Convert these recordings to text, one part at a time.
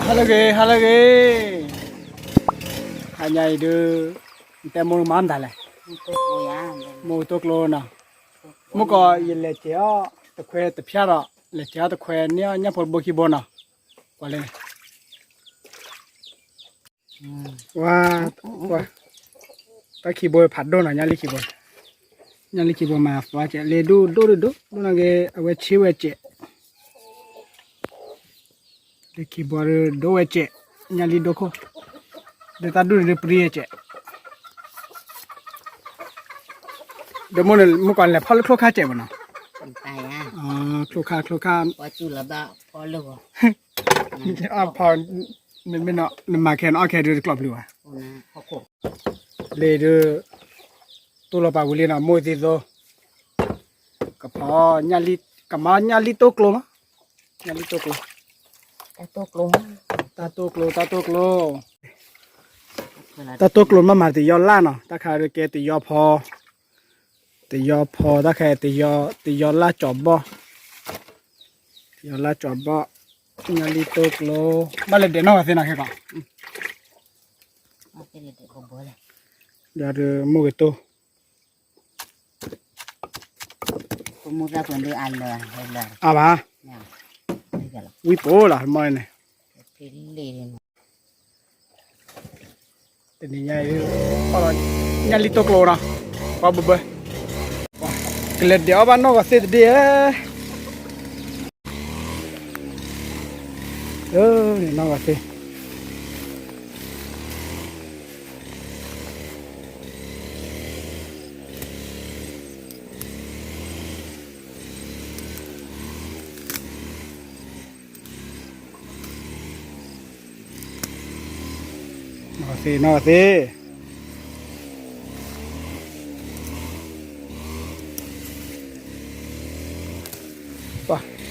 ဟါလၢအဂ့ၤ, ဟါလၢအဂ့ၤ, ဟါညါအံၤဒုး နတဲမိၢ်မၤမတၤလဲၣ်, မိၢ်တိၢ်ကျိနီၤ, မုၢ်ကီးယလဲၤစဲးအီၣ်တခွဲတဖျၢၣ်ဒီး လဲၤစဲးအီၣ်တခွဲန့ၢ်အီၣ်ညၣ်ဖိတဘိခံဘိနီၤ, ကွၢ်လၢ ဝါ, ဝါ, တၢ်ခံဘိဖးဒိၣ်နီၤ, ညၣ်လံခံဘိ, ညၣ်လံခံဘိမၤသီကဲး, လဲၤဒိၣ်ဒိၣ်ဒိၣ်ဒိၣ်နီၢ်က့ၤ အဝဲဆ့ဝဲကဲး, လၢခံဘိဒိၣ်ဝဲကဲး, ညၣ်လံဒိၣ်ခိၣ်, ဒီးတၢ်ဒိၣ်န့ၣ်ဒုးပြံဝဲကဲး, ဒီးမိၢ်န့ၣ် မုၢ်ကီးလဲၤဖီၣ်လၢချိၣ်ခါကဲးမးနီၤ, ချိၣ်ခါ ချိၣ်ခါ, ဖီ, မ့ၢ်နီၤ နမၤခဲနအီၣ်ခဲဒုးတကျီၢ်ပျုၤဘၣ်, လ့ၤဒုး တိၢ်လီၤပာ်ဝံၤလံနီၤ, မိၢ်သံသိ ကဖီ, ကမၤညၣ်လံတိၢ်ကျိမး, ညၣ်လံတိၢ်ကျိ, တၢ်တိၢ်ကျိ, တၢ်တိၢ်ကျိ, တၢ်တိၢ်ကျိမ့ၢ်မၤတယီလၢ်နီၤ, တၢ်ခါဒုးကဲတယီဖီ, တယီဖီ, တၢ်ခါ တယီလၢ်ကၠီၤဘီၣ်, တယီလၢ်ကၠီၤဘီၣ်, ညၣ်လံတိၢ်ကျိ, ဘၣ်လဲၤဒဲးနီၢ်ဂီၤသ့နီၤခဲကီး, ဒီးဒုးမိၢ်ဂ့ၤတိၢ် အါဘၣ်, ဝံပိလီၤမီန့ၣ်, တနံၤညါအံၤ ညၣ်လံတိၢ်ကျိနီၤ, ပှၤဘၢဘၢ, ကလဲၤဒဲးအီၣ်ဘၣ်နီၢ်ဂီၤသ့တဒ့ဧၢ, နီၢ်ဂီၤသ့ နီၢ်ဂီၤသ့, နီၢ်ဂီၤသ့,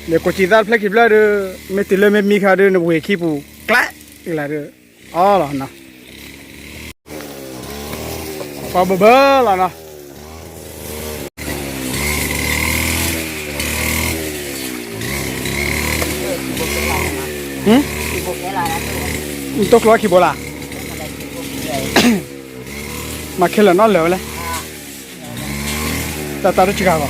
လဲၤကိးစံးသၣ်တဖျၢၣ်ခံဖျၢၣ်ဒီး မ့ၢ်တုၤလၢမ့ၢ်မံခါဒီး နဝ့ၤခံပူၤ ကျဲ, လၢဒုး အီလီၤနီၤ, ပှၤဘၢဘၢလီၤနီၤ, တိၢ်ကျိခံဘိလၢ်, မၤခဲလၢာ်နီတလၢာ်ဝဲလဲၣ်, တၢ်တၢ်တစှၤဂီၤ,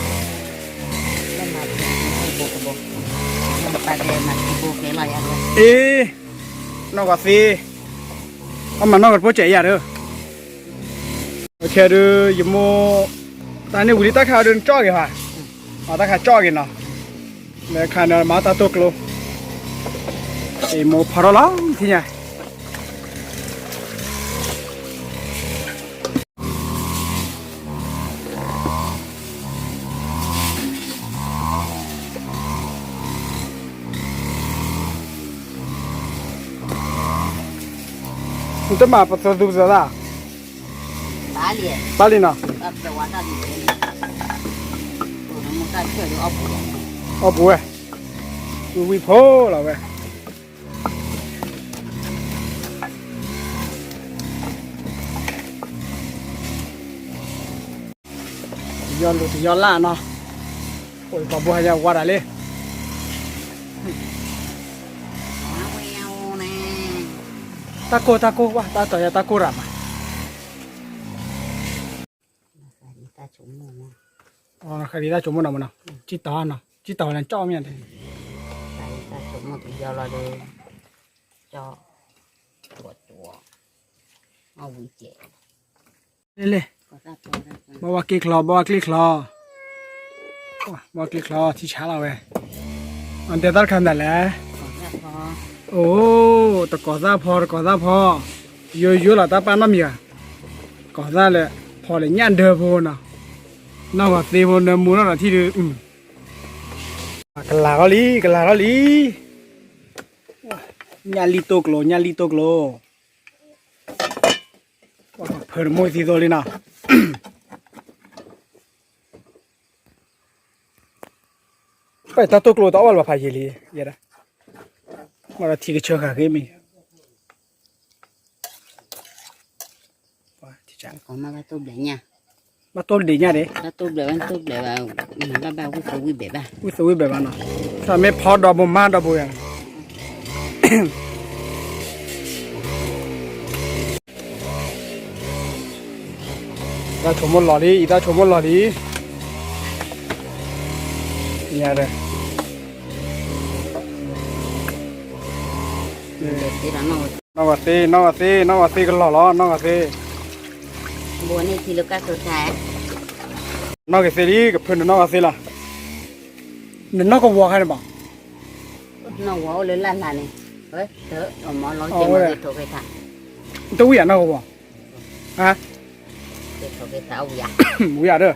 အ့, နီၢ်ဂီၤသ့, အမၤနီၢ်ဂီၤတဘိစဲးယၤဒီး, ခဲဒုး ယမိၢ်, တၢ်န့ၣ်ဝံၤလံတၢ်ခါဒီးနကၠီၣ်က့ၤဘၣ်, တၢ်ခါကၠီၣ်က့ၤနီၤ, လၢခါန့ၣ်မၤတၢ်တိၢ်ကျိ, အ့မိၢ်ဖီထီၣ်လီၤထံၣ်ညါ နတမၤပသီသူပသီသၣ်, ပာ်လံနီၤ, အီၣ်ပူၤဝဲ, ဝံၤဝံၤဖိလီၤဝဲ. တယီလိၤတယီလၢ်နီၤ, အိၣ်ပှၤဘိဟါယဝါဒၣ်လံ, တၢ်ကိၢ်တၢ်ကိၢ်ဝဲ တၢ်တီၤယၤတၢ်ကိၢ်ရၣ်မး, ဃးဒံးတၢ်ဆိကမိၣ်နီၤမနီၤ, ကၠံၣ်တီၤနီၤ ကၠံၣ်တီၤဝဲလၢကၠီၣ်မ့ၢ်, ကၠီၣ်, လဲၣ်လဲၣ်, ဘၣ်ဝဲကျ့ချီ ဘၣ်ဝဲကျ့ချီ, ဘၣ်ဝဲကျ့ချီ ထံဆါလီၤဝဲ, အတဲတၢ်တခါမနုၤလဲၣ်, အိၣ် တကိးသၣ်ဖီ တကိးသၣ်ဖီ, ယိယိလီၤတၢ်ပာ်နီတမံၤဘၣ်, ကိးသၣ်လၢ ဖီလၢညၣ်ဒၢဖိနီၤ, နီၢ်ဂီၤသ့ဖိနၢမူထီၣ်ဒီးထံၣ်ဒုး, ကလၤထီၣ်လံ ကလၤထီၣ်လံ, ညၣ်လံတိၢ်ကျိ ညၣ်လံတိၢ်ကျိ, ဖၢတမိၢ်သံသိလံနီၤ. ပတၢ်တိၢ်ကျိတအီၣ်လၢၤဘၣ်ဖးယံာ်လံ, ယဲဒၣ်, မ့ၢ်ဒီးထံကဆၢဃာ်ဂ့ၤမံၤ, ဘၣ်တိၢ်ဒံးညါဒ့, ဘၣ်တိၢ်ဘျဲးဘၣ်, ဝံၣ်သဝံၣ်ဘဲးဘၣ်, ဝံၣ်သဝံၣ်ဘဲးဘၣ်နီၤ, မ့ၢ်ဖီဒီးဘိမါဒီးဘိယၤ, တၢ်ဆိကမိၣ်လီၤလံ, အံၤတၢ်ဆိကမိၣ်လီၤလံ. ညါဒီး နီၢ်ဂီၤသ့, နီၢ်ဂီၤသ့, နီၢ်ဂီၤသ့ကလီၤလီၤ, နီၢ်ဂီၤသ့. ဘိန့ၣ်ထံလၢကၢ်သိတၢ်, နီၢ်ဂီၤသ့လံ, ကဖုနနီၢ်ဂီၤသ့လီၤ. နနီၢ်ကဝီၤခါန့ၣ်ဘၣ်, နီၢ်ဝီၤအိၣ်လၢလၢ်လၢ်န့ၣ်, ဝဲ, မ့ၢ်လီၤက့ၤမ့ၢ်က့ၤထိးက့ၤထါ, တဝံၣ်ယၤနီၢ်ကဝီၤ, ဟါ, က့ၤထိးက့ၤထါဝံၣ်ယၤ, ဝံၣ်ယၤဒီး,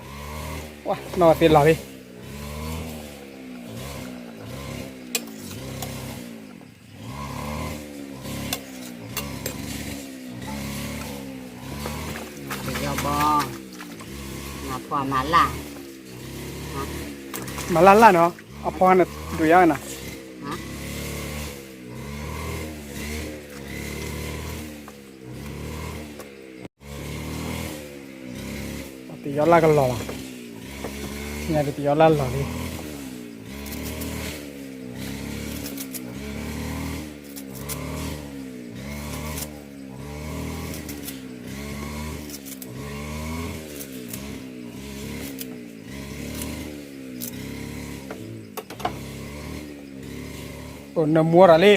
ဝါ, နီၢ်ဂီၤသ့လီၤလံ. ယီၤဘီ, နဖီမၤလၢ်, မၤလၢ်လၢ်နီၤ, အဖီန့ၣ်ဒုးယါနီၤ. တယီၤလၢ်ကလီၤလီၤ, ညါတယီၤလၢ်လီၤလံ. အိၣ်နမူရၤလံ.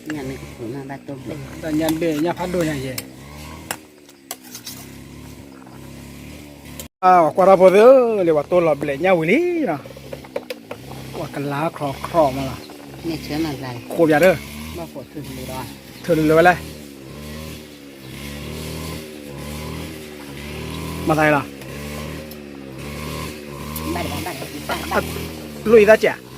ညၣ်မ့ၢ်ကဖုးမးဘၣ်တိၢ်ဘျဲၣ်, တၢ်ညၣ်ဘ့ၣ်ညၣ်ဖးဒိၣ်ညါယဲ, ကွၢ်ထီၣ်ဖိသ့ၣ်ဧၢ, လၢပှၤတိၢ်လီၤဘျဲၣ်ညၣ်ဝံၤလံနီၤ, ပှၤကလၤခီခီမးလီၤ, ဃိးပၠးဒီး, ထုးလၢဝဲလဲၣ်. မၤသးလီၤ, လိၣ်အံၤသးကဲး.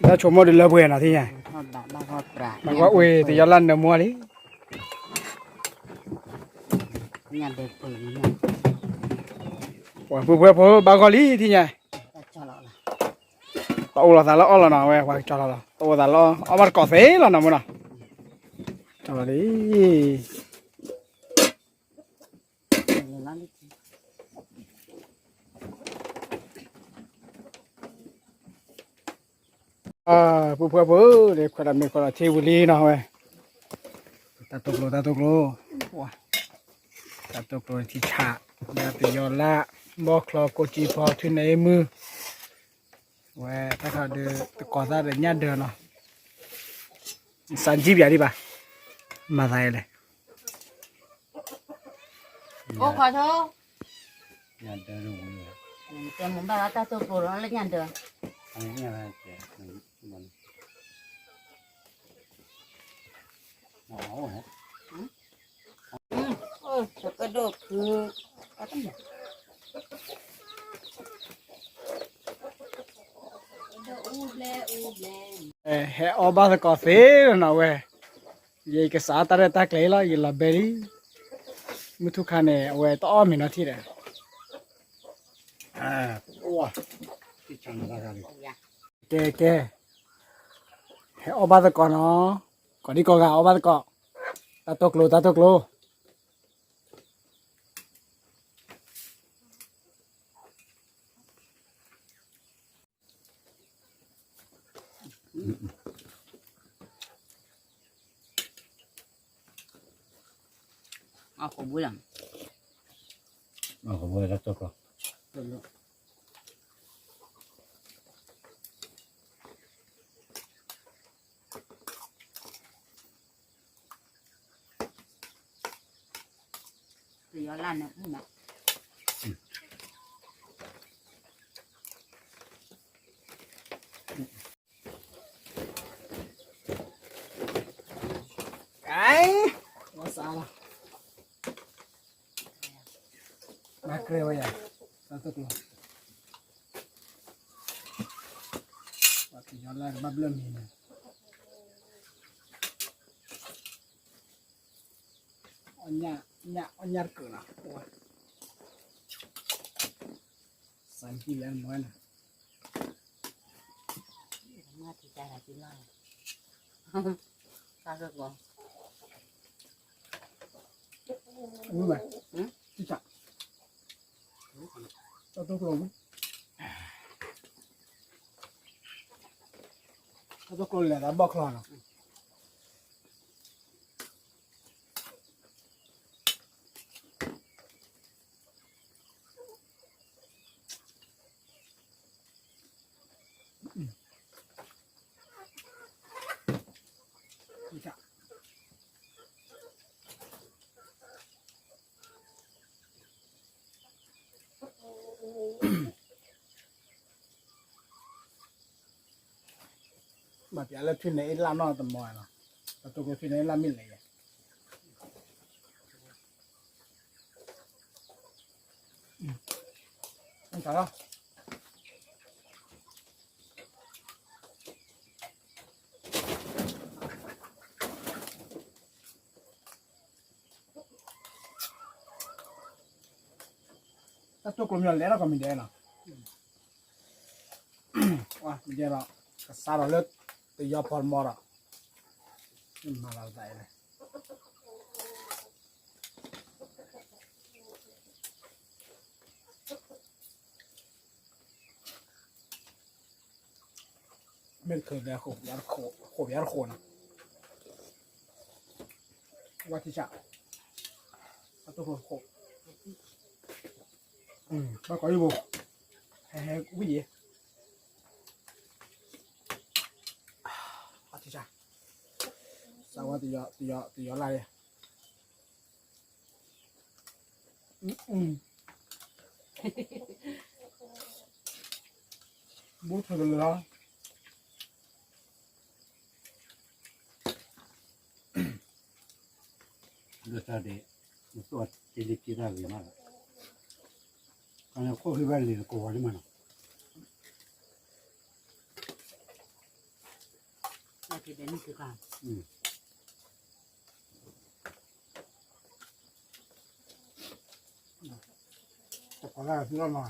တၢ်ဆိကမိၣ်ဒုးလၢပှဲၤနီၤသ့ၣ်ညါ, ဘၣ်ကွၢ်ဝဲတယီၤလၢ်နၢမူလံ. ပှၤပှဲၤပှဲၤဖိဘၣ်ဂီၢ်လံသ့ၣ်ညါ, တအိၣ်လီၤသးလၢအီၣ်လီၤနီၤ, အဝဲပှၤကကၠီလီၤလီၤ, တအိၣ်သးလၢအီၣ်, အီၣ်ဘၣ်တကိးသ့လီၤနီၤမ့ၢ်နီၤ, ကၠီလီၤလံ. ပှဲၤပှဲၤဖိဒီး ခွဲးဒီးမ့ၢ်ခွဲးဒီးထံဝံၤလံနီၤဝဲ, တၢ်တိာ်ကျိၤ တၢ်တိာ်ကျိၤ, တၢ်တိာ်ကျိၤထံဆး, ဒီးတယီၤလၢ်, ဘီချီ ကိးကံဖီ ထွံၣ်နအ့မုၢ်, ဝဲတၢ်ခါဒုး တကိးသၣ်ဒီးညၣ်ဒၢးနီၤ, စးကံပၠးဒံးဘၣ်, မၤသးလဲၣ်. အိၣ်ခိးထိ, တဲမ့ၢ်ဘၣ်လၢတၢ်တိာ်ကျိၤလီၤလၢညၣ်ဒၢး. ဟဲအီၣ်ဘၣ်သကိးသ့လီၤနီၤဝဲ, ယကစးတၢ်ရဲၣ်တၢ်ကျဲၤလီၤ ယလီၤဘဲလံ, မုၢ်ထူၣ်ခါန့ၣ် အဝဲတအီၣ်မ့ၤနီၤထံၣ်ဒီး ကဲကဲ, ဟဲအီၣ်ဘၣ်သကိးနီၤ, ကိးဒံကိးဂၤအီၣ်ဘၣ်သကိး, တၢ်တိာ်ကျိၤ တၢ်တိာ်ကျိၤ. အီၣ်ခိးဘိလီၤ, အီၣ်ခိးဘိလၢတၢ်တိာ်ကျိၤ. ပယီၤလၢ်န့ၣ်အူၣ်မး, ကဲ, ဝဲစးလီၤ, ဘၣ်ကြၢးဝဲယၤ, တၢ်တိာ်ကျိၤ, ပယီၤလၢ်တဘၣ်ဘျၢၣ်မံၤန့ၣ်. ညၣ်, ညၣ်, ညၣ်တကၢၢ်နီၤ, စးကံလဲၣ်မီၤနီၤ, မ့ၢ်, တၢ်တိၢ်ကျိၤ, တၢ်တိၢ်ကျိၤလဲၤသးဘီၣ်ချီနီၤ. ဘၣ်ပျးလၢထွံၣ်န့ၣ်အ့ၣ်လၣ်နီၢ်တမီၤနီၤ, တၢ်တိၢ်ကျိၤထွံၣ်န့ၣ်အ့ၣ်လၣ်မ့ၢ်လဲၣ်ယဲ, တၢ်လီၤ. တၢ်တိၢ်ကျိၤမ့ၢ်လဲၤထီၣ် ကီမံၤဒဲးနီၤ, မံၤဒဲးဒီး ကစးထီၣ်လၢ တယီဖီတမီၤဒီး မၤလီၤသးအံၤလဲၣ်. မ့ၢ်တချုးလဲၤ ဃိးပယါတဃိးနီၤ, ဝါထံဆး, အတိၢ်ဃိးဃိး, ဘၣ်ကိးယံၢ်ဘိ, ဟဲဟဲဝံၣ်ယဲ, ဝါထံဆး, စးဝါတယီ, တယီ, တယီလၢ်ယဲ. ဘူးထီၣ်ကလၢာ်လီၤ. ဒ်သိးဒီး နသိၣ်တ့လံက့တၢ်ဂ့ၤမးလီၤ. ကန့ၣ်ခိၣ်ဖံဘၣ်လံၤနကိးဝဲလံမးနီၤ. တကိးလၢအသံလီၤနီၤ.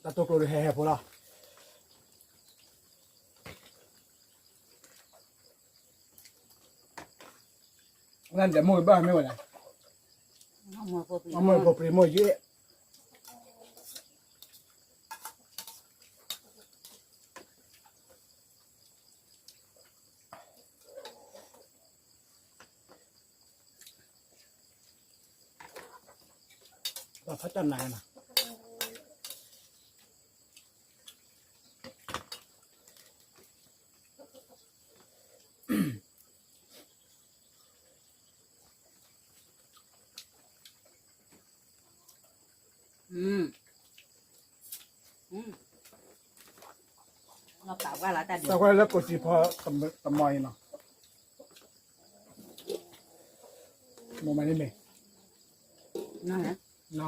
တၢ်တိၢ်ကျိၤဒီးဟဲဟဲဖိလီၤ. နဒဲးမိၢ်ကဘၣ်မ့ၢ်ဝဲလဲၣ်, အမိၢ်ဖိပြံမိၢ်ယ့ၣ်. ပှၤဖးတၢ်နၤနီၤ. တၢ်ကွၢ်လၢကိးစံးဖီတမီၤအံၤနီၤ. မ့ၢ်မးန့ၣ်မ့ၢ်, နီၤ.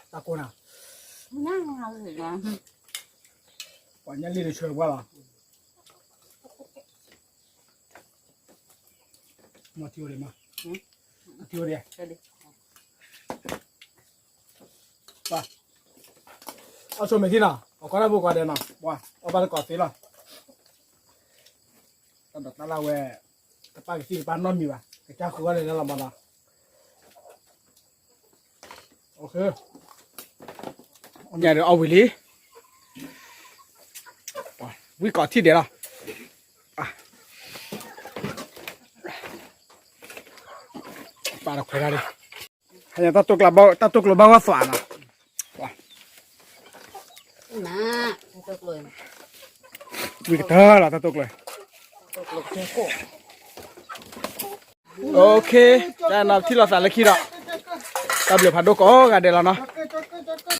တၢ်ကိၢ်နၤ, ပှၤညၣ်လံၢ်တဆၢပှၢ်လီၤ. မ့ၢ်ထံအိၣ်ဒံးမး, မ့ၢ်ထံအိၣ်ဒံး. အီၣ်ဆိးမဲာ်ထံနီၤ, အီၣ်ကီတၢ်ဖိကိးဂၤဒဲးနီၤ, ပှၤအီၣ်ဘၣ်တကိးသ့လီၤ. တၢ်ဒိးတၢ်လၢ်ဝဲ, တပၢ်ကသံၣ်တပၢ်နီတမံၤဘၣ်, ကစၢ်ဃုအီၣ်န့ၣ်လီၤမးနီၤ. ညါဒီးအီၣ်ဝံၤလံ, ဝံၣ်ကိးထံၣ်ဒဲးလီၤ. ပာ်တခွဲးတၢ်လံ, တၢ်တိၢ်ကျိၤဘၣ်ဂီၢ်သွးနီၤ. ဝံၣ်ကတၢၢ်လီၤတၢ်တိၢ်ကျိၤ, တၢ်နထံၣ်လိာ်သးလၢခံဒီး, တၢ်ဘျုးဖးဒိၣ်ကိးဂၤဒဲးလီၤနီၤ.